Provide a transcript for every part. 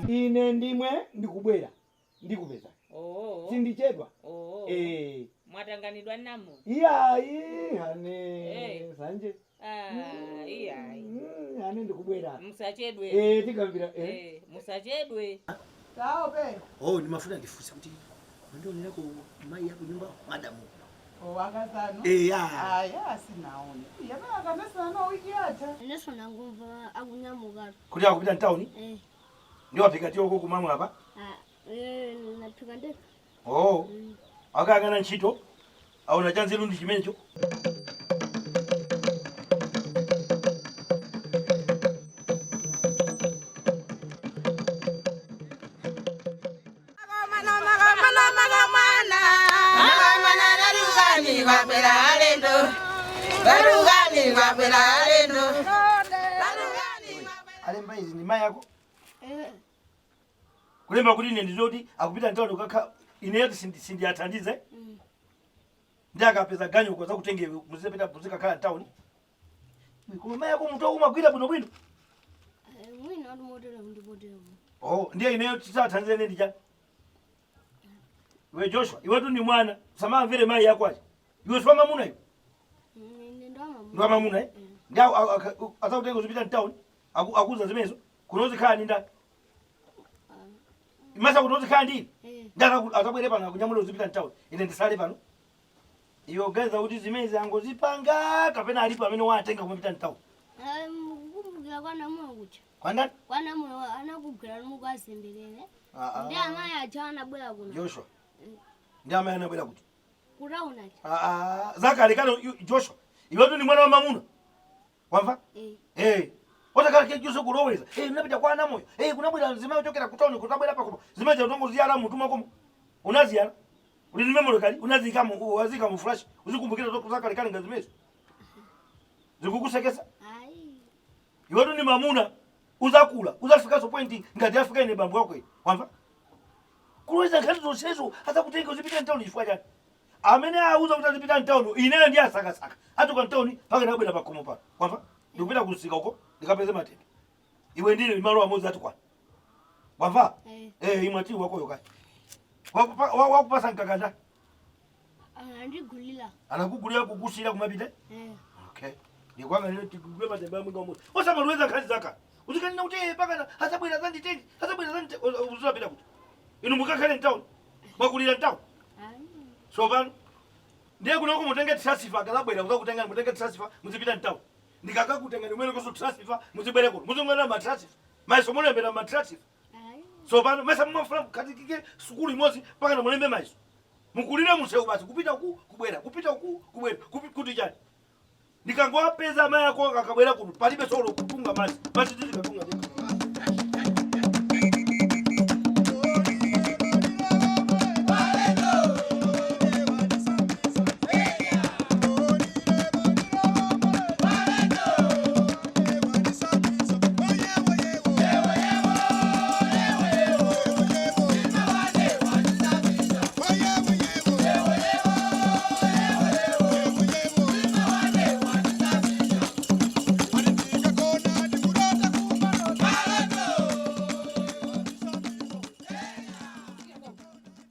Ine ndimwe ndikubwera ndikupeza. Oh. Sindichedwa. Oh. Eh. Mwatanganidwa namo. Iyayi hane Eh. sanje. Ah, iyayi. Hane ndikubwera. Musachedwe. Eh, tikambira eh. Eh, musachedwe. Sawa pe. Oh, ndimafuna ndifunse kuti mandionera ku mai yako nyumba madamu. Wakazano. Eh, ya. Aya sinaone. Yaba akanasana wiki yatha. Inenso nangumva akunyamukalo. Kuti akupita mtawuni Eh. ndiwo aphika tioko kumamwe apa. Ah, eh, naphika ndekha. Oh. Akayang'ana ntchito aona chanzeru ndi chimenecho. Alemba izi ndi mai yako. Eh, Kulemba kuti ine ndizoti akupita mtawuni kukakha ineyo sindiyathandize. Ndi akapeza ganyo kwa zakutenge muzipita muzikakhala mtawuni. Koma mai yako mutu umagwira bwinobwino. eh, mwina ati motero ndipotero. Oh, ndiye ineyo tisathandize ine ndija. Iwe Joshua, iwetu ni mwana, samamvere mai yako achi. Iwe si wamamuna iwe. Ine ndwamamuna. Ndi wamamuna eh? Ndi azakutenga uzipita mtawuni, akuza zimenezo, kuno uzikhala ndi ndani? Imasa kuno uzikhala ndi ine? Eh. Ndi atabwere pano akunyamula uzipita mtawuni, ine ndisale pano. Iwe uganiza kuti zimenezi angozipanga kapena alipo amene watenga kumapita mtawuni. Eh, mukukumbukira kwa namuyo kucha. Kwa ndani? Kwa namuyo anakugwira mukazembelele. Ah, ah. Ndi amayi aja anabwera kuno. Joshua. Ndi amayi anabwera kuti. Kutauni aja. Ah, ah, zakalekale Joshua. Iwetu ni mwana wa mamuna. Wamva? Eh. Eh. Otakala kejuso kuloweza. Eh, napita kwa namoyo. Eh, kunabwera nzima yochokera kutauni kutabwera pakopo. Zima za utongo ziyala mutu mwakomo. Unaziyala. Uli ni memory kali, unazika mu wazika mu flash. Uzikumbukira zoko zakalekale ngazimezo. Zikukusekesa. Ayi. Iwetu ni mamuna. Uzakula, uzafika so point ngati afika ine bambo wako. Wamva? Kuloweza nkhani zonsezo azakutenga uzipita mtauni chifukwa chani. Amene auza kuti azipita mtauni, ineyo ndiye asakasaka. Atuka mtauni mpaka ndakubwera pakhomo pano. Wamva? Ndikupita kusika uko, ndikapeze matembe. Iwe ndine malo amodzi atukwana. Wamva? Eh. Eh, imwe ati wakoyo kaya. Wakupasa mkakanda. Anandigulira. Anakugulira kukusira kumapita. Eh. Okay. Ndikwanga lero tikugule matembe amwe ngamwe. Osamaloweza nkhani zaka. Uzikanena kuti eh pakana asabwera zanditengi, asabwera zanditengi, uzapita kuti. Inu mukakhale mtauni. Mwakulira mtauni. Ayi. So pano ndiye kunoko mutenge transfer akazabwera kuzakutenga mutenge transfer muzipita mtauni. Ndikakakutenga ndimwene koso transfer muzibwere kuno. Muzingana ma transfer. Maiso mulembera ma transfer. Ayi. So pano mesa mumafuna kukhatikike sukulu imodzi mpaka na mulembe maiso. Mukulire munsewu basi kupita ku kubwera, kupita ku kubwera, kuti chani. Ndikangowapeza mai ako akabwera kuno palibe solo kutunga madzi. Madzi tizikatunga teka.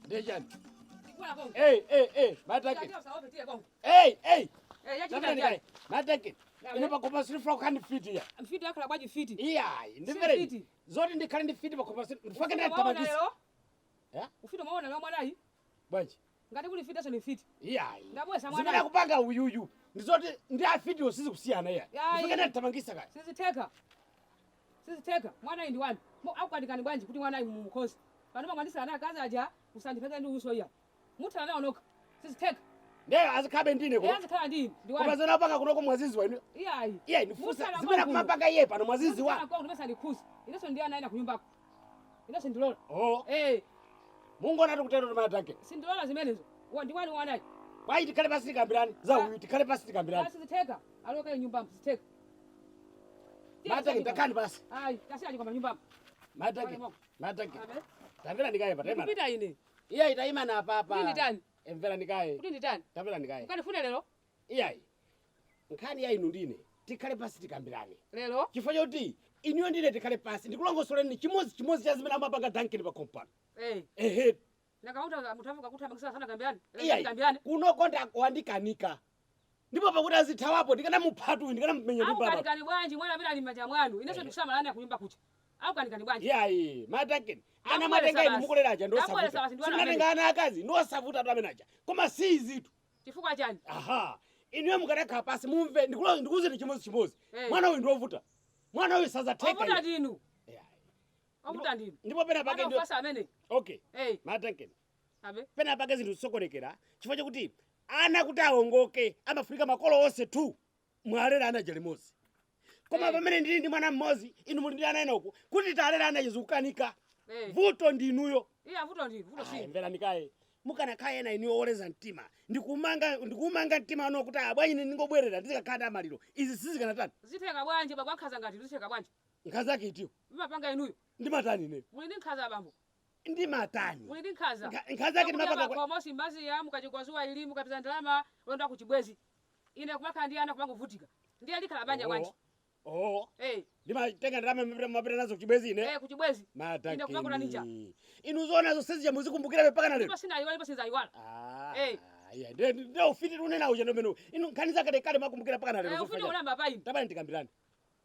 Ndejani. Hey, hey, hey, matake. Hey, hey. Ndamene matake. Ine pakopa siri kandi fiti ya. Mfiti yakhala bwaji fiti. Iyayi, ndimvere. Siri fiti. Zoti ndikhale ndi fiti pakopa siri. Ndifake Ufiti mwaona ndatamangisa. lero? Eh? Ufiti mwaona lero mwanayi? Bwanji. Ngati kuli fiti aso ni fiti. Iyayi. Ndabwesa Zimene mwanayi. akupanga uyuyu. Ndizoti ndi afitiwo sizikusiyana iya. Yayi. Ndifake ndatamangisa kaya. Sizitheka. Sizitheka. Mwanayi ndi wani. Akukatikani bwanji kuti mwanayi mumukhosi. Pano pamwandisana naye akazi aja usandipeza ndi uso iya. Muthala nawo nokha. Sizitheka. Ndiye azikhabe ndine ko. Iye azikhala ndi ine, ndi Koma wani. zona apanga kunoko mwaziziwa inu. Iyayi. Iyayi ndifusa. Muthala Zimene kwangu. akumapanga iye pano mwaziziwa. Muthala kwangu ndipesa ndikhuza. Inenso ndi ana ena kunyumbako. Inenso ndilola. Oh. Eh, Mungu anati kutero matake. sindilola zimenezo. Ndi wani wanayi. Kwayi tikhale pasi tikambirani. Za uyu tikhale pasi tikambirani. Sizitheka. Aloka nyumbamo sizitheka. Matake ndakhani pasi. Ayi, tasiya chikwama nyumbamo. Matake. Matake. Abe. Tamvera ndikaye pa tema. Ndikupita ine. Iyayi tayima na papa. Kuti nditani? Emvera ndikaye. Kuti nditani? Tamvera ndikaye. Ukandifune lero? Iyayi. Nkhani ya inu ndine. Tikhale pasi tikambirani. Lero? Chifukwa choti Inuyo ndine tikhale pasi ndikulongosoleni chimodzi chimodzi cha zimene amapanga Duncan pa kompano. Eh. Ehe. Nakamuta mutavuka kuthamangisa sana kambirani. Iyayi. Kambirani. Kunoko wandikanika. Ndipo pakuti azithawapo ndikanamuphatu ndikanamumenya ndi mbama. Akukanikani bwanji mwana amene ali m'manja mwanu. Inenso ndikusamalana kunyumba kucha. Akukanikani bwanji. Iyayi, maDuncan. Ana Ndabweresa matenga inu basi. mukuleraja Ndabweresa ndosavuta. basi, ndiwana Simunatenga ana akazi ndosavuta tu amene aja. Koma si izitu. Chifukwa chani? Aha. Inuyo mukanakhala pasi mumve ndikuwuzeni chimodzi chimodzi. Eh. Mwana uyu ndiovuta. Mwana uyu sazatheka. Ovuta iye. ndinu. Iyayi. Ovuta ndinu. Ndipo pena pake Mwana ndio ufasa amene. Okay. Eh. MaDuncan. Abe. Pena pake zinthu zisokonekera chifukwa chakuti ana kuti awongoke amafunika makolo onse tu mwalera ana limodzi. Koma Eh. pamene ndili ndi mwana mmodzi inu muli ndi ana enoku kuti talera ana zikukanika. Eh. Vuto ndinuyo. Iya vuto ndinu. Vuto Ayi, si. mverani kaye. Mukanakhala ena inuyo oleza mtima ndikumanga mtima wanu kuti abwanyi ine ndingobwerera ndizikakhala ndi amaliro izi sizikanatani. Zitheka bwanji baba nkhaza ngati zitheka bwanji. Nkhaza yake itiyo. Mumapanga inuyo. Ndimatani ineyo. Muli ndi nkhaza abambo. Ndimatani. Muli ndi nkhaza. Nkhaza yake ndimapanga kwa Komosi mbazi ya mukachikwazuwa ili mukapeza ndalama ulonda kuchibwezi. Ine kumakhala ndi ana kumangovutika. Ndiye likhala banja bwanji. Oh. Eh. Ndimatenga ndalama mapita nazo kuchibwezi ine. Eh kuchibwezi. Ine kumakula ninja. MaDuncan. Inu zoona zonse zija muzikumbukirabe mpaka na lero. Ndipo sina iwala ndipo sinzayiwala. Ah. Eh. Iya, ndiye ufiti unena uja ndomene. Inu nkhani zakalekale makumbukira mpaka na lero. Eh ufiti ulamba pa ine. Tabwera ndikambirane.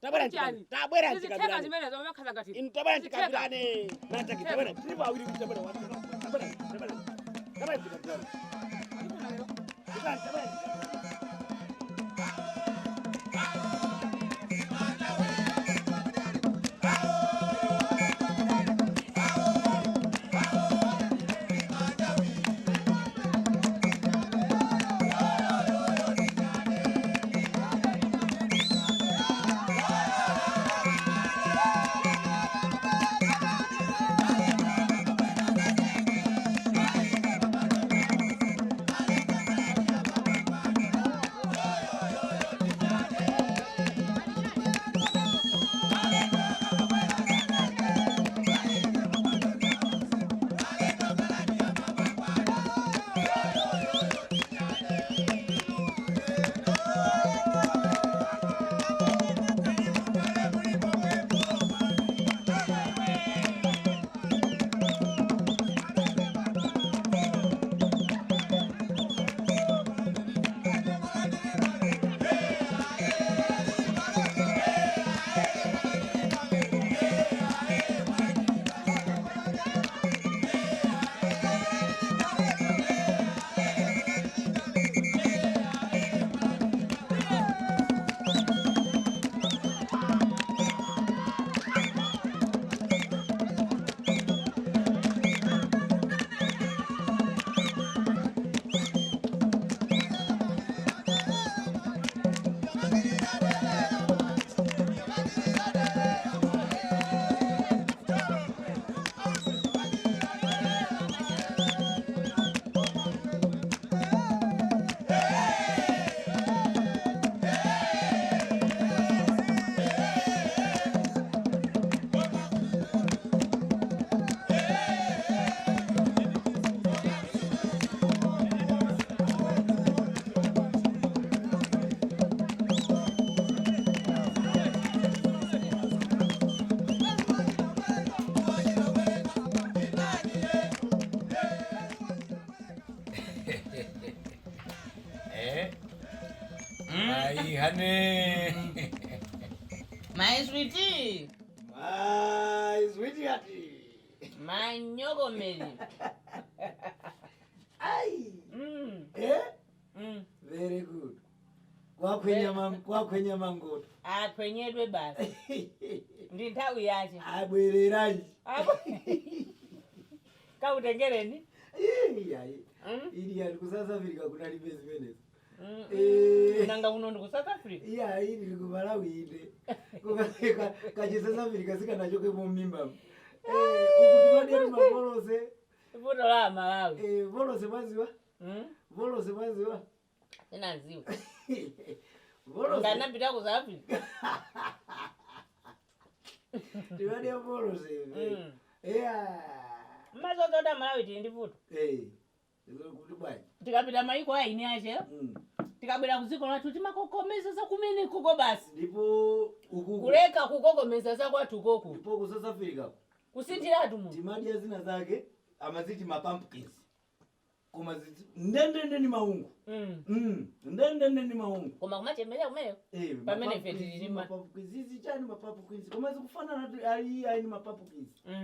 Tabwera Chani? ndikambirane. Tabwera Sizitheka ndikambirane. zimenezo amakhala ngati. Inu tabwera Sizitheka. ndikambirane. MaDuncan tabwera. Tilipo awiri kuti tabwera. Tabwera. Tabwera. Tabwera ndikambirane. Tabwera tabwera ndikambirane. Eh? Ai, honey. My sweetie. My sweetheart. My nyokomeli. Ai. Mm. Eh? Mm. Very good. Kwakhwenya mangoto. Akhwenyedwe basi. Ndi nthawi yache. Abwereranji. Apo. Kautengereni. Iyayi. Mm. Ili ali ku South Africa kunalibe zimenezo. Mm. Eh. Nanga uno ndi ku South Africa. Iyayi ndili ku Malawi ine. Kachi South Africa sikanachoke mumimba. Eh, uku timadya mavolose. Vuto la Malawi. Eh, volose mwaziwa? Mm. Volose mwaziwa? Inaziwa. Volose. Nganapita ku South Africa. Timadya volose. Mm. Yeah. Mazozoda Malawi tili ndi vuto. Eh. Kuti bwanji. Tikapita maiko aini ache. Mm. Tikabwera kuziko lathu timakokomeza za kumene koko basi. Ndipo ukuku. Kuleka kukokomeza za kwathu koku. Ndipo ku South Africa. Kusinthiratu munthu. Timadya zina zake amaziti ma pumpkins. Koma ndendende ni maungu. Ndendende ni maungu. Koma kumachemelera kumeneyo. Eh, Pamene ife tili ma pumpkins izi chani ma pumpkins. Koma zikufanana tu ali ayi ni ma pumpkins. Eh,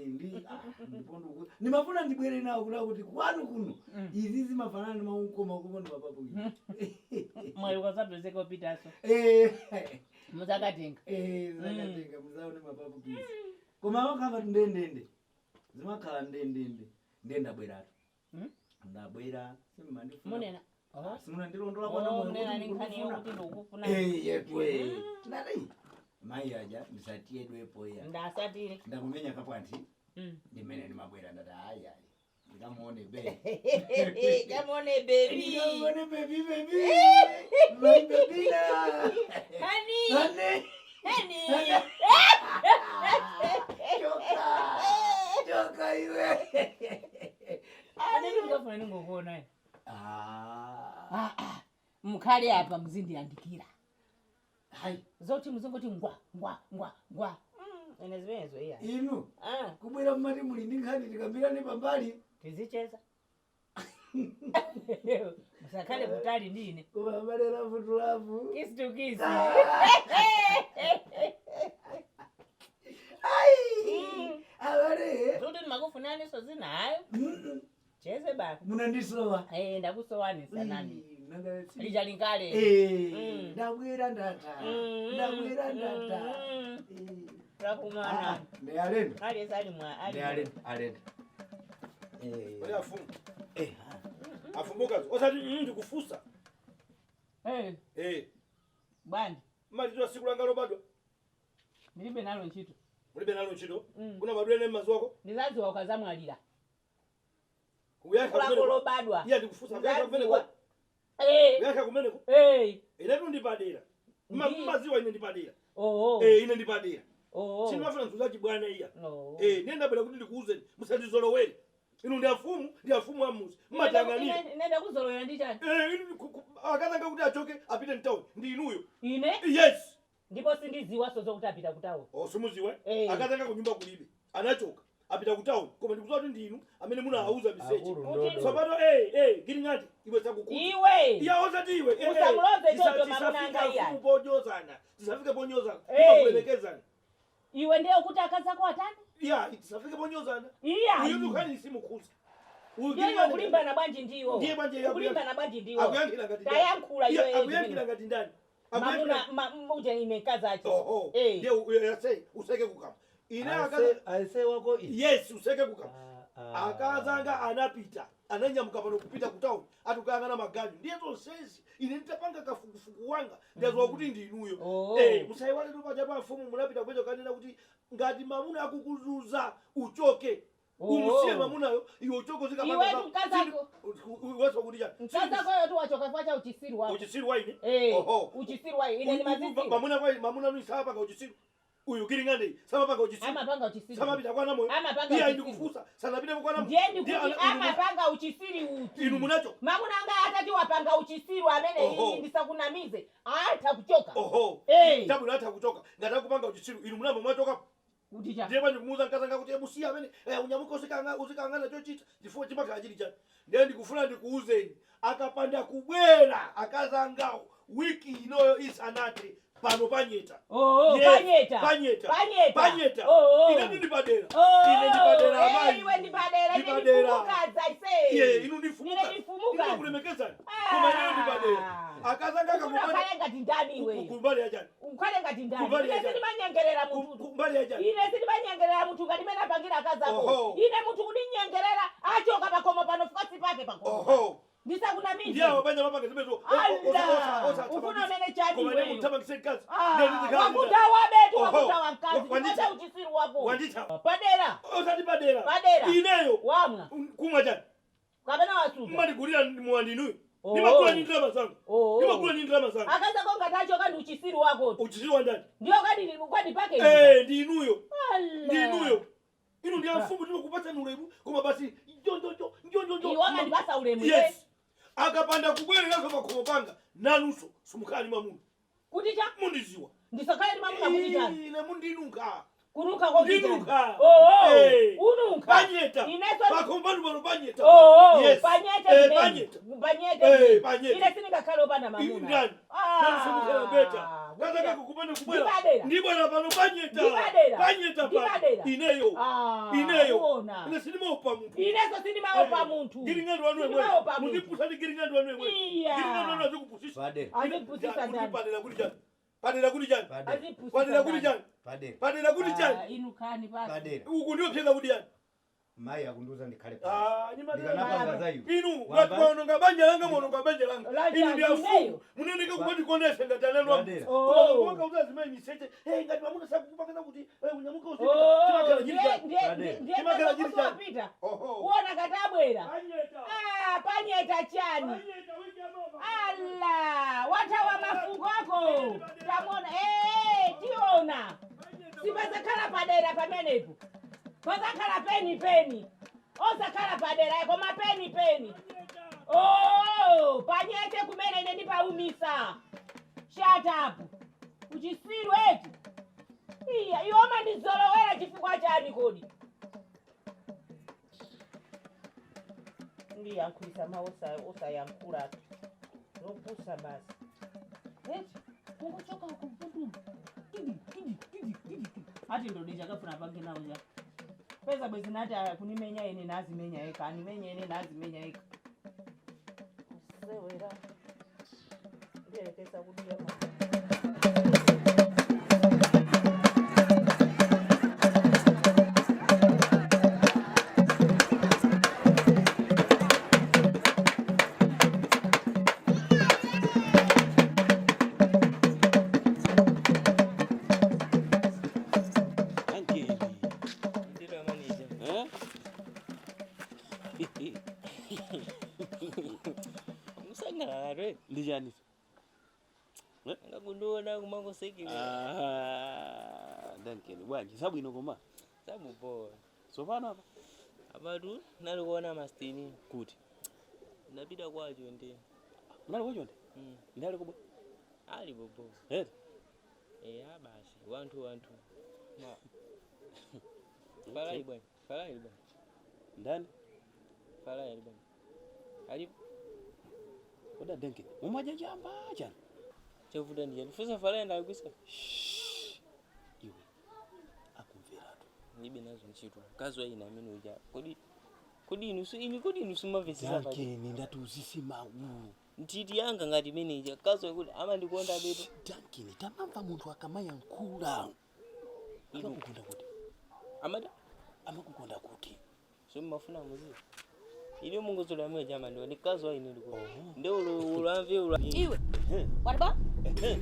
ndi ndipo ndimafuna ndibwere nawo kuda kuti kwanu kuno. Izi zimafanana ni maungu koma kuko ni ma pumpkins. Mwayi ukasapezeka upitaso. Eh. Muzakatenga. Eh, zakatenga muzaone ma pumpkins. Koma wakava ndendende. Zimakhala ndendende. Ndendabweratu. Ndabwera simumandifuna. Munena. Simunandilondola kwana Oh, moyo munena kuti ni nkhani ndikufuna. yokuti ndikufuna. Eh, yetwe. Ndati mayi aja ndisatiyedwepo iya. Ndasatire. Ndakumenya kapwanthi. Ndimene ndimabwera ndati ayi ayi. Ndikamuone be. Kamuone baby. Ndikamuone baby baby. My baby na. Honey. Honey. Honey. Choka. Choka iwe. Ane ndikafuna ningokuona. Ah. Mukhale apa muzindiyandikira. Hayi. Zoti muzingoti ngwa ngwa ngwa ngwa. Ine zimenezo iya. Inu. Kubwera mumati muli ndi nkhani tikambirane pambali. Tizicheza. Musakhale kutali ndine. Koma abale lavu tulavu. Kiss to kiss. Ai! Abale. Zoti ndimakufunaniso zinayo. Cheze baba. Munandisowa. Eh, ndakusowanisa nani. Lija linkale. Eh, ndabwera ndata. Ndabwera ndata. Twakumana. Ndi alendo. Ali sali mwa. Ndi alendo, alendo. Eh. Oli afumu. Eh. Afumukazi. Osati ndikufusa. Eh. Eh. Bwanji. Malitwa siku langa lobadwa. Ndilibe nalo ntchito. Mulibe nalo ntchito? Kuna badwele ne mazuwako? Ndizadziwa ukazamwalira. Kuyankha Kulako kumeneko. lobadwa. Iya ndikufusa kuyankha kumeneko. Eh. Kuyankha kumeneko. Eh. Inetu ndipadera. Maziwa ine ndipadera. Oh. Eh, ine ndipadera. Oh. Chimafuna mzuzaji bwana iya. No. Eh, nenda bwera kuti ndikuuzeni musandizolowere. Inu ndi afumu, ndi afumu amuzi. Mmatangania. Nenda kuzolowera ndi chani? Eh, inu akatanga kuti achoke apite mtown ndi inuyo. Ine? Yes. Ndipo sindiziwa sozo kuti apita ku town. Oh, simuziwe? Eh. Akatanga kunyumba kulibe. Anachoka. Apita ku town. Koma ndikuziwa kuti ndi inu amene munawauza miseche. Tsopano eh, gili ngati iwe sakukuza. Iwe. Iya osati iwe. Usamuloze chocho mamuna anga iya. Tisafike ponyozana. Tisafike ponyozana. Eh. Timakulemekezana. Iwe ndiye kuti akazako atani? Iya, tisafike ponyozana. Iya. Uyu nkhani simukuza. Ndiye kulimbana bwanji ndiwo. Ndiye bwanji ya Kulimbana bwanji ndiwo. Akuyankhira ngati ndani. Tayankhula Iya, iwe. akuyankhira ngati ndani. Mamuna uje ine mkazacho. Oho. Eh. Ndiye uyase useke kukama. Ine akaza Aise wako i. Yes, useke kukama. Akazanga anapita. Ananyamuka pano kupita ku town. Atukayang'ana maganyu. Ndiye zonsezi ine nditapanga kafukufuku wanga. Ndaziwa kuti ndi inuyo. Eh, musayiwale tu paja pa mfumu munapita kupecha kanena kuti ngati mamuna akukuzuza uchoke. Umusiye mamunayo iwe uchoke uzikapanga. Iwe mkazako. Uweso kuti chani. Mkazako yo tu wachoka facha uchisiru wako. Uchisiru wa ine? Eh. Oho. Uchisiru wa ine ni mazizi. Mamuna kwa mamuna ni saba uchisiru. Uyu gili ngandi samapanga uchisiru. Amapanga uchisiru. Samapita kwa namoyo. Amapanga Iya uchisiru. ndikufusa. Sanapita kwa namoyo. Ndiye ndikuti amapanga uchisiru uti. Inu munacho. Mamuna anga atati wapanga uchisiru amene Oho. iyi ndisakunamize. Atha kuchoka. Oho. Eh. Tabu atha kuchoka. Ngati akupanga uchisiru inu munambo mwachoka. Kuti cha. Ndiye bwanji kumuuza mkazanga kuti ebusiya amene unyamuka usikangana chochita chifukwa chimakhala chili chani. Ndiye ndikufuna ndikuuzeni akapanda kubwera akazangawo wiki inoyo isanathe pano panyeta. Oh, Yes, panyeta. Panyeta. Panyeta. Panyeta. Oh. Ine ndipadera. Oh. Ine ndipadera Eh, amayi. iwe ndipadera. Ine Ndipadera. ndifumukaza ise. Iye, inu ndifumuka. Ine ndifumukaza. Ine kulemekezani. Koma ine ndipadera. Akazanga Ukhale kakupanda. ngati ndani iwe. Kumbali ya chani. Ukhale ngati ndani. Kumbali ya Ine chani. sindimanyengerera munthu. Kumbali ya chani. Ine sindimanyengerera munthu ngati mene apangira akazako. Oho. Ine munthu kundinyengerera achoka pakomo pano fukasi pake pakomo. Oho. Ndisakunamize. Ndiye abanye mapanga zimezo. Allah. Ufuna umene chani Koma ine iweyo. muthamangise mkazi. Ah, Ndiye ndizikhala wakutawa betu Oho. wakutawa mkazi. Wanditha. Ndikocha uchisiru wako. Wanditha. Padera. Osati padera. Padera. Ineyo. Wamwa. Kumwa chani. Kapena wasuta. Mmatigulira muwandinuyo. Oh. Ndimagula ndi ndalama zangu. Oh. Ndimagula ndi ndalama zangu. Akazako ngati achoka ndi uchisiru wako. Uchisiru wa ndani? Ndiyo kadi pake. Eh, ndi inuyo. Allah. Ndi inuyo. Inu ndi amfumu timakupatsa ulemu koma basi njonjonjo njonjonjo. Iwe amandipasa ulemu. Yes. Akapanda kubwereranso pakhomo panga, nanunso simukhala ndi mamuna. Kuti cha? Mundiziwa. Ndisakhale ndi mamuna kuti chani? Ine mundinunkha. Kununkha kwa Ndinunkha. Oh, Eh. ununkha. Panyeta. Ineso Pakhomo panu pano panyeta. Oh, Yes. panyete Eh, kumene. panyeta. Panyete. Eh, kumene. panyeta. Ine sindingakhale opanda mamuna. Ndani? Ah. Nanunso mukhala beta. Kazakako kupanda kubwera. Ndipadera. Ndibwera pano panyeta. Ndipadera. Panyeta pano. Ndipadera. Ineyo. Ah, Ineyo. uona. Ine sindimaopa munthu. Ineso sindimaopa munthu. Giring'andu wanu emwe. Sindimaopa munthu. Mundipusani giring'andu wanu emwe. Iya. Giring'andu wanu azikupusisa. Padera. Azipusisa Kuti ndani? padera kuti chani? Padera kuti chani? Padera. Azipusisa Padera kuti ndani? chani? Padera. Padera kuti Ah, chani? inukani basi. Padera. Uku ndiyo pyeka kuti chani? Mayi akundiuza ndikhale pasi. Ah, ni madera. Ndikanapanga za iwe. Inu Wamba? mwaononga banja langa mwaononga banja langa. La Inu ndi chani, afumu. ineyo. Muneneka kumatikonesa ngati ananu Padera. Oh. Koma kauza zimayi miseche. Eh, ngati mwamuna sakukupangana kuti eh unyamuka usiku. Oh, Chimakhala chili ndiye chani? ndiye Padera. ndiye Chimakhala chili chani? wapita. Oho. Uona katabwera. Panyeta. Ah, panyeta chani. Panyeta wiki amama. Ala, wathawa mafungo ako. Tamona, eh, tiona. Sipazakhala padera pamenepo. Pazakhala peni peni. Osakhala padera koma peni peni. Oh, panyete kumene ine ndipaumisa. Shut up. Uchisiru eti. Iya, iwe umandizolowera chifukwa chani kodi? Ndiyankhulisa mawu osayankhula tu. Zopusa basi. Eti, kungochoka uko kidi kidi kidi kidi kidi. Ati ndodi chakafuna pange nawo cha. Peza bwezi nati aya kunimenya ine nazimenya eka, animenya ine nazimenya eka. Usewera. Ndiyekesa kudiya ma. Ankeli. Eh? Musangalala Ndi chani? Ngakundiona kumangosekera. Ah, Duncan, bwanji sabwino koma. Sabupowa. Tsopano apa Apatu nalikuona mastini. kuti Ndapita kwacho ndi. unali kwachonde Mm. ndali kubwa Ali bobo. eti Eya basi. Wanthu wanthu. Ma. Falai bwana. Falai bwana. ndani Falai bwana. Ali koda Duncan mumadya chamba chani chavuta ndi chani. Fusa falai ndakuisa. Iwe akumveratu. Ndibe nazo ntchito. Mkazi wa ine amene uja. Kodi kodi inu su inu kodi inu sumamvesesa pa. Duncan, ndati uzise mawu. Ntiti yanga ngati imene ija. Mkazi wakuti amandikonda beto. Duncan, tamamva munthu akamayankhula. Inu Amakukonda kuti? Amada Amakukonda kuti? So mafuna muziwa. Ine mungozola mwe jama ndo ndikazi wa ine ndiko. Nde ulo ulamve ulo. Iwe. Watiba?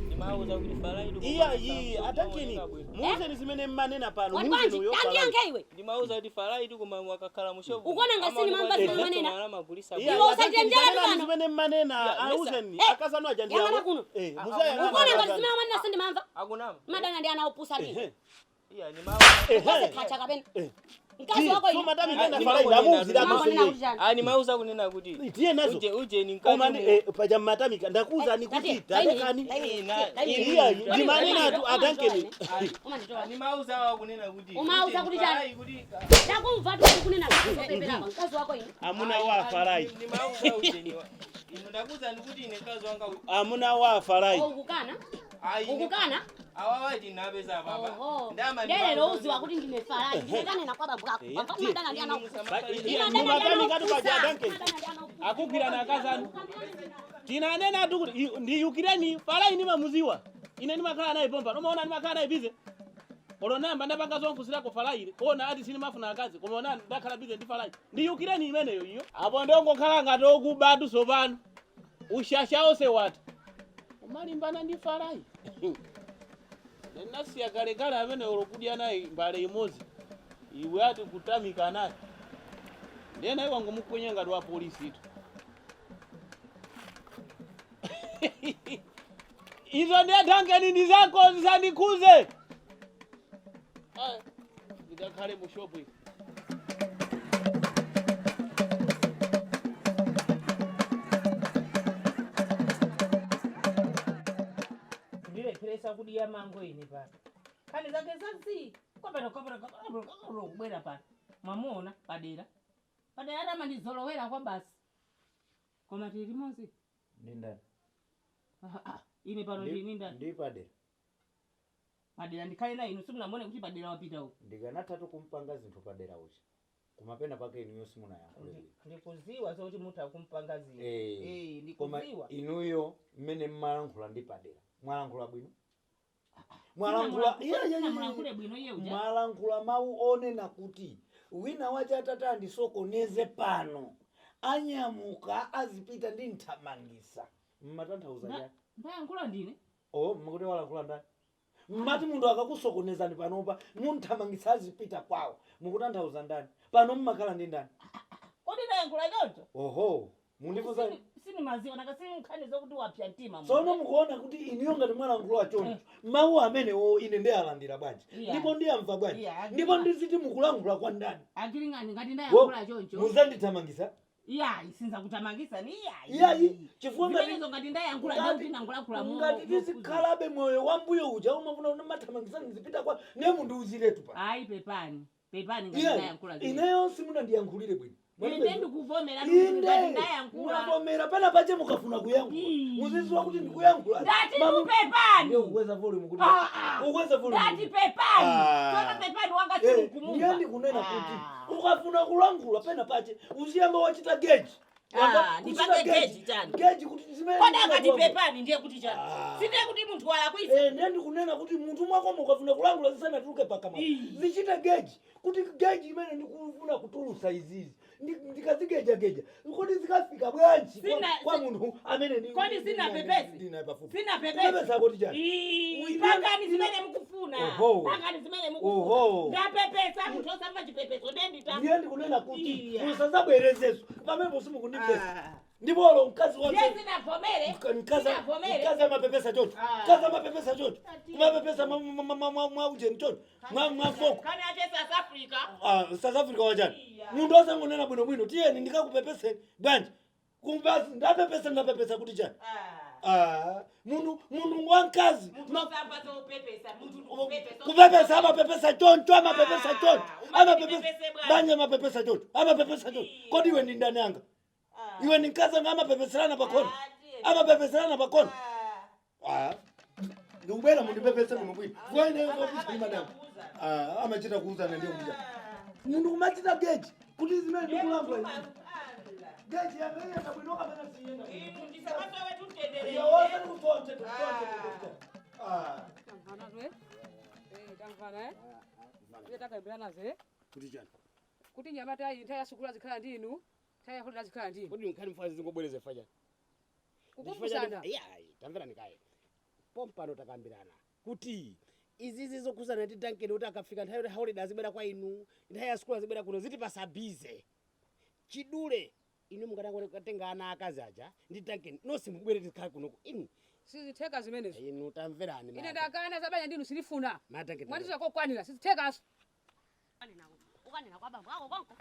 Ndimauza kuti falai ndiko. Iya iyi atankeni muuzeni zimene mmanena pano Wati muuzeni bwanji? uyo Falai. Tandiyankhe iwe. Ndimauza kuti falai ndiko mamwe akakhala mushopu. Ukuona ngasini mamba zimene manena. Amagulisa. Iya, Iwe usachite Duncan, mjala tanenani pano. zimene mmanena Iya, auzeni Eh, akazanu aja ndi yang'ana awo. kuno. Eh, muzayang'ana Ukuona ngati akazanu. zimene manena sindimamva. Akunama. Madana ndi ana opusa ndi. Ehe. Iya ndimauza. Ukose khacha kapena. Eh. Mkazi wako So ine. madam Ah, inena ndima Falai kunena ndamuuzira kuti- maso Mangonena iye. kuti chani? Ah ndimauza kunena kuti. Tiye nazo. Uje uje ni Koma mkazi. ndi eh, paja mmatamika ndakuwuzani kuti talekani. Iya ndimanena tu adankeni. Umanditola. Ndimauza awa kunena kuti. Umauza kuti chani? Falai kuti. Ndakumva tu kunena zopepera mkazi wako ine. Amuna wa Falai. Ndimauza uje ni. Inu ndakuwuzani kuti ine mkazi wanga. Amuna wa Falai. Ukukana? Ah, ine- Ukukana? Awa wati napeza papa. Oho. Ndama Lero uziwa kuti ndine Falai. Ndikanena kwa babu ako. Wamva madana ndi ana opusa. Mumatamika tu paja adankeni. Akugwirana akazanu. Tinanena tu kuti ndiyukireni Falai ndimamuziwa. Ine ndimakhala naye pompa. Umaona ndimakhala naye bize. Olonamba ndapanga zonkusirako Falai ile. Kona ati sinimafuna akazi. Koma ona ndakhala bize ndi Falai. Ndiyukireni imeneyo iyo. Apo ndongokhala ngati okubatu sopano. Ushasha onse wati. Umalimbana ndi Falai. Ndinasiya kalekale amene olokudya naye mbale imodzi. Iwe ati kutamika naye. Ndiye naye wangomukwenye ngati wa polisi tu. Izo ndiye tangeni ndi zako zisandikhuze. Aya, ndikakhale mu shopu iyi. Ndikuyesa kudiya mango ine pano. Nkhani zake zazi. Kopera kopera kopera kubwera pano. Mwamuona padera. Padera atamandizolowera kwa basi. Koma tili limodzi. Ndi ndani? Ine pano ndini ndani? Ndi padera. Padera ndikhale na inu simunamuone kuti padera wapita uko. Ndikanathatu kumpanga zinthu padera uja. Kumapena pake inuyo simunayankhule bwino. Ndikuziwa zoti mutha kumpanga zinthu. Eh, koma ndikuziwa. inuyo mmene mmalankhula ndi padera mwalankhula bwino, mwalankhula Sinamulankhule bwino iye uja. mwalankhula mawu onena kuti wina wache atati andisokoneze pano anyamuka azipita ndi nthamangisa mmatanthauza chani? Ndayankhula ndine. O mmakuti walankhula ndani? Mmati munthu akakusokonezani panopa munthamangisa azipita kwawo, mukutanthauza ndani? Pano mmakhala ndi ndani? Kodi ndayankhula choncho? Oho, mundifunsa. Sinimaziwa nakasi nkhani zokuti wapya mtima. Tsono mukuona kuti inuyo ngati mwalankhula choncho mawu amenewo ine ndiyalandira bwanji? Iya. Ndipo ndiyamva bwanji? Iya, Ndipo ndiziti mukulankhula kwa ndani? Akilingani ngati ndayankhula choncho. Muzandithamangisa. Iyayi, sinzakuthamangisani iyayi. Iyayi, chifukwa ngati Zimenezo ngati ndayankhula ndikuti nangolankhula mo. Ngati tizikhalabe moyo wa mbuyo uja umafuna kuti mathamangisa ndizipita kwa ne mundiuziretu pa. Ayi, pepani. Pepani ngati Iyayi, ndayankhula zimenezo. ineyo simunandiyankhulire bwino. Ine ndikuvomera ngati Inde ndayankhula. mwavomera pena pache mukafuna kuyankhula muziziwa kuti ndikuyankhula. Ndati kupepani. Ndiye kukweza volume kuti Ah, ah. ukweza volume Ndati kuti. pepani. Ah. Tsono pepani wanga Eh, simukumumva. ndiye ndikunena kuti ukafuna kulankhula pena pache uziyamba wachita geji. Ah, ndipange geji chani? Geji kuti zimene Kodi akati ndikulankhula. pepani ndiye kuti chani? Sindiye kuti munthu walakwitsa. Eh, ndiye ndikunena kuti munthu mwako mukafuna kulankhula zisanatuluke pakamwa zichita geji kuti geji imene ndikufuna kutulusa izizi ndikazigejageja kodi zikafika bwanji kwa munthu amene Kodi sinapepese? ndinaye pafupi? Sinapepese. Kupepesa kuti chani? Ii, Pangani zimene mukufuna. Oho. Pangani zimene Oho. mukufuna. Ndapepesa munthu osamva chipepeso ndendita. Ndiye ndikunena kuti Iya. musazabwerezeso pamene simukundipesa ndipolo mkazi wake Ndiye sinavomere. Sinavomere. mkazi amapepesa chocho, mkazi amapepesa chocho, kumapepesa mwaujeni chocho mwafoko. Kani ache South Africa. Ah, South Africa wachani? Munthu asangonena bwinobwino tiyeni ndikakupepeseni bwanji kumbasi ndapepesa ndapepesa kuti chani? Ah, munthu munthu wamkazi Munthu osamva zopepesa, munthu ndikupepesa. Kupepesa amapepesa choncho, amapepesa choncho, amapepesa Umapepese bwanji. banja amapepesa choncho, amapepesa choncho. Kodi iwe ndi ndani anga? Iwe ndi mkazi anga? Amapepeserana pakona, amapepeserana pakona. Ah, ndikubwera mundipepese bwinobwino fuaineyopisa. Ah, amachita kuuzana ndiyo kuja munthu kumachita geji kuti zimene ndikulankhula izi geji yameyenda bwino kapena siyenda Inu ndisamasowe tutendere. Tamvana eh? Eh, tamvana eh? Iye takayambirana nazo eh? Kuti chani? Kuti nyamata iyi nthawi ya sukulu azikhala ndi inu, nthawi ya holiday azikhala ndi inu. Kodi nkhani mfazi zingobwereza faja? Kukumbusana. Iyayi, tamverani kaye. Pompano takambirana kuti izizi zokhuzana ndi Duncan kuti akafika nthawi yoti holiday azibwera kwa inu, nthawi ya sukulu azibwera kuno zitipasabize. Chidule inu mukatatenga ana akazi aja ndi Duncan nonse mubwere tikhale kunoko inu. Sizitheka zimenezo. Inu tamverani. Ine ndakana zabanya ndinu silifuna. Ma Duncan. Mwatizo kokwanira sizithekaso. Ukanena kwa bambo ako konko.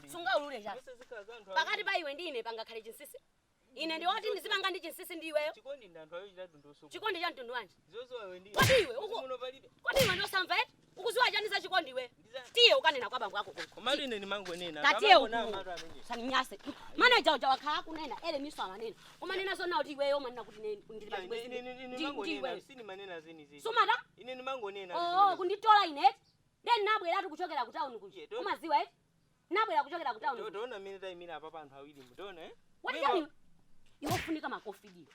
Sungaulule chani? Pakati pa iwe ndi ine pangakhale chinsisi. Ine ndiwoti ndizipanga ndi chinsisi ndi iweyo. Chikondi cha mtundu wanji? Kodi iwe uku kodi iwe ndosamva eti? Ukuziwa chani za chikondi iwe? Tiye ukanena kwa bambo ako konko. Komatu ine ndimangonena. Tatiye uku. Saninyase. Manager uja wakhala akunena ere miso amanena. Umanena zona kuti iweyo umanena kuti ine ndili pa chibwenzi ndi iweyo. Sinimanena zenizi. Sumata? Ine ndimangonena. Oo, kunditola ine eti? Then nabweratu kuchokera ku town kuja. Umaziwa eti? Nabwera kuchokera ku town kuja. Toona mmene tayimira apa panthu awiri mtoona eh? Wati chani? Iwe ufunika makofi diyo.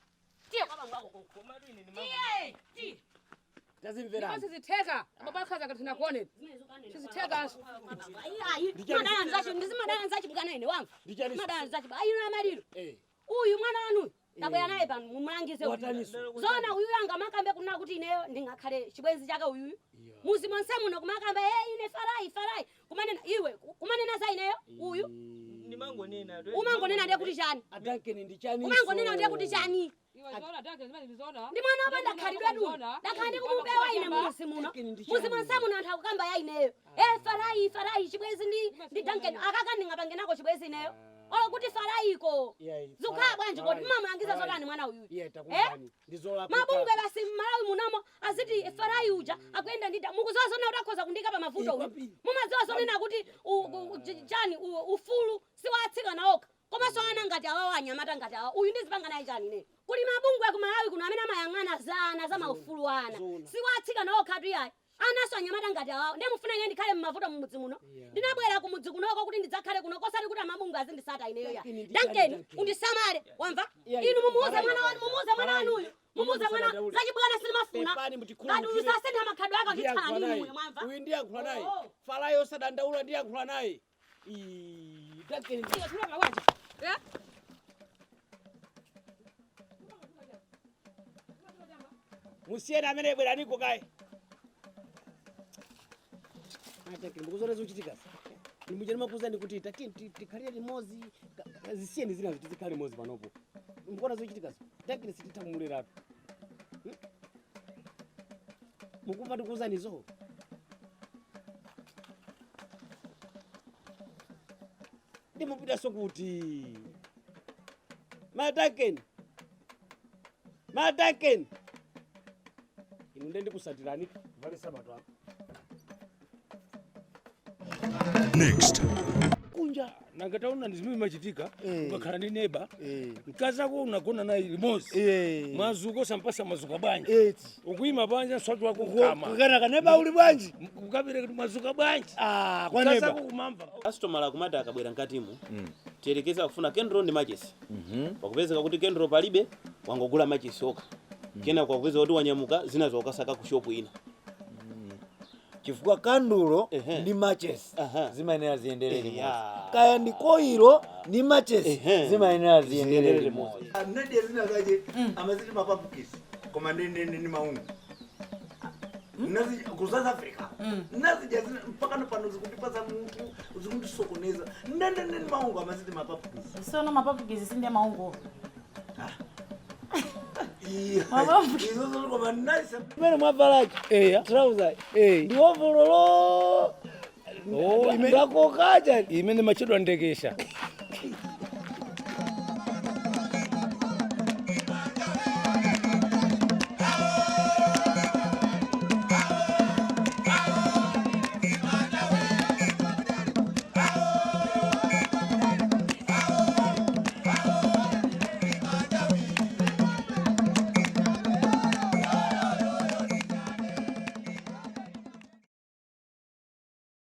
Tiye kwa bambo ako konko. Tiye! Tiye! Tazimverani. Ndipo sizitheka. Baba akhaza ngati sinakuoneni. Sizithekaso. Ayi, madana nzachi, ndizimadana nzachi bwana ine wamva. Madana nzachi. Ayi na maliro. Eh. Uyu mwana wanuyu tabwera naye pano mumulangize uyu. Wataniso. Zona uyu anga makambe kuna kuti ineyo ndingakhale chibwenzi chake uyuyu. Muzi monse muno kumakamba eh ine farai farai. Kumanena iwe kumanena za ineyo uyu. Ndimangonena. Umangonena ndiye kuti chani? Duncan ndi chani? Umangonena ndiye kuti chani? Iwe zona Duncan zimene zona. Ndi mwana wopanda khalidwe du. Ndakhala ndikumupewa ine muzi muno. Muzi monse muno anthu akukamba ya ineyo. Eh farai farai chibwenzi ndi Duncan akaka ndingapange nako chibwenzi ineyo. Olo kuti falayiko. Zikukhala bwanji kodi mumamulangiza zotani mwana uyuyu? Iye Eh? takumvani ndizolakwika. Mabungwe basi mmalawi munomo aziti farayi uja akuyenda ndita mukuziwa zonena kuti akhoza kundika pa mavuto uyu. Mumadziwa zonena kuti chani ufulu si wa atsikana okha komanso ana ngati awawa, anyamata ngati awa, uyu ndizipanga naye chani ine? Kuli mabungwe ku Malawi kuno amene amayang'ana za ana, za maufulu ana, si wa atsikana okha tu yayi, anaso anyamata ngati awawa. Ndiye mufuna ine ndikhale mmavuto mumudzi muno? Ndinabwera kumudzi kunoko kuti ndidzakhale kuno, kosati kuti amabungwe azindisata ineyo ya. Dankeni, undisamale, wamva? Inu mumuuze mwana wanu, mumuuze mwana wanuyu, mumuuze mwana zachibwana silimafuna. Pepani. Ngati uyu sasintha makhalidwe ake, achithala Ndiyankhula ndi naye. inuyo, mwamva? Uyu ndiyankhula naye. Oh. Falayo osadandaula, ndiyankhula naye. Ii, Dankeni. Iwe tunapanga bwanji? Eh? Musiyeni amene, bweraniko kaye. Atake ndikuzona zochitika ndimuja ndimakuuzani kuti tati tikhalire limodzi, zisiyeni zinazo, tizikhale limodzi panopo. Ndikuona zochitikazo, takini sititha kumuleratu. Mukumva ndikuuzanizo? Ndimupitaso kuti matakeni, matakeni, inu nde ndikusatirani vale sabato ako. Next. Kunja. Nanga taona ndi zimene machitika ukakhala ndi neba, mkazi ako unagona naye limodzi, mwazuka osampasa mazuka bwanji, ukuyima panja mswati wako kukama. Kukanaka neba uli bwanji. Kukapita kuti mwazuka bwanji. Ah, kwa mkazi neba. ako kumamva. Customer akumati akabwera mkatimu, tiyerekeza kufuna kendro ndi machesi, pakupezeka kuti kendro palibe, wangogula machesi okha. Kena kwakupeza kuti wanyamuka zina zokasaka ku shopu ina. Chifukwa kandulo Ehe. ndi machesi zimayenera ziyendere limodzi. Eya. Kaya ndi koilo ndi machesi Ehe. zimayenera ziyendere Ziyendere limodzi. Nadiya zina zache amaziti mapapukisi, koma ndi maungu. Ku South Africa nazidya zina mpaka pano zikundipasa mutu, zikundisokoneza. Ndendende ndi maungu, amaziti mapapukisi. Sono mapapukisi sinde maungo? Izozo koma nasa Mmene mwavalacho trouser ndi ovololo. Oh, Ndakokacha. Imene machedwa ndekesha.